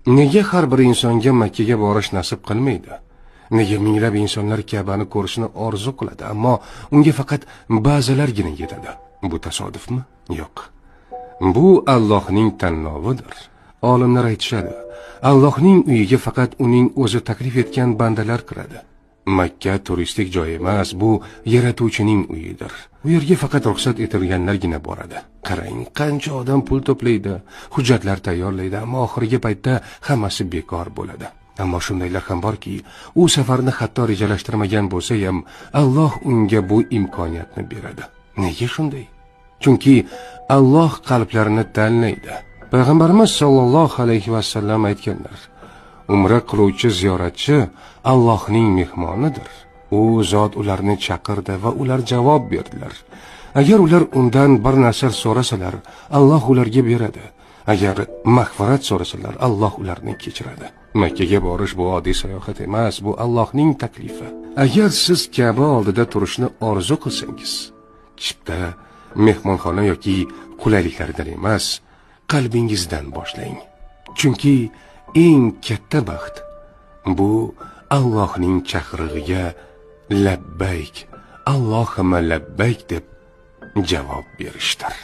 Nega har bir insonga Makkaga borish nasib qilmaydi? Nega minglab insonlar Ka'bani ko'rishni orzu qiladi, ammo unga faqat ba'zilargina yetadi? Bu tasodifmi? Yo'q. Bu Allohning tanlovidir. Olimlar aytishadi, Allohning uyiga faqat uning o'zi taklif etgan bandalar kiradi. Makka turistik joy emas, bu yaratuvchining uyidir. U yerga faqat ruxsat etilganlargina boradi. Qarang, qancha odam pul to'playdi, hujjatlar tayyorlaydi, ammo oxirgi paytda hammasi bekor bo'ladi. Ammo shundaylar ham borki, u safarni hatto rejalashtirmagan bo'lsa ham, Alloh unga bu imkoniyatni beradi. Nega shunday? Chunki Alloh qalblarni tanlaydi. Payg'ambarimiz sollallohu alayhi vasallam aytganlar: Umra qiluvchi ziyoratchi Allohning mehmonidir. U zot ularni chaqirdi va ular javob berdilar. Agar ular undan bir narsa so'rasalar, Alloh ularga beradi. Agar mag'firat so'rasalar, Alloh ularni kechiradi. Makkaga borish bu oddiy sayohat emas, bu Allohning taklifi. Agar siz Ka'ba oldida turishni orzu qilsangiz, chipta, mehmonxona yoki qulayliklardan emas, qalbingizdan boshlang. Chunki eng katta baxt bu Allohning chaqirig'iga labbayk, Allohimma labbayk deb javob berishdir.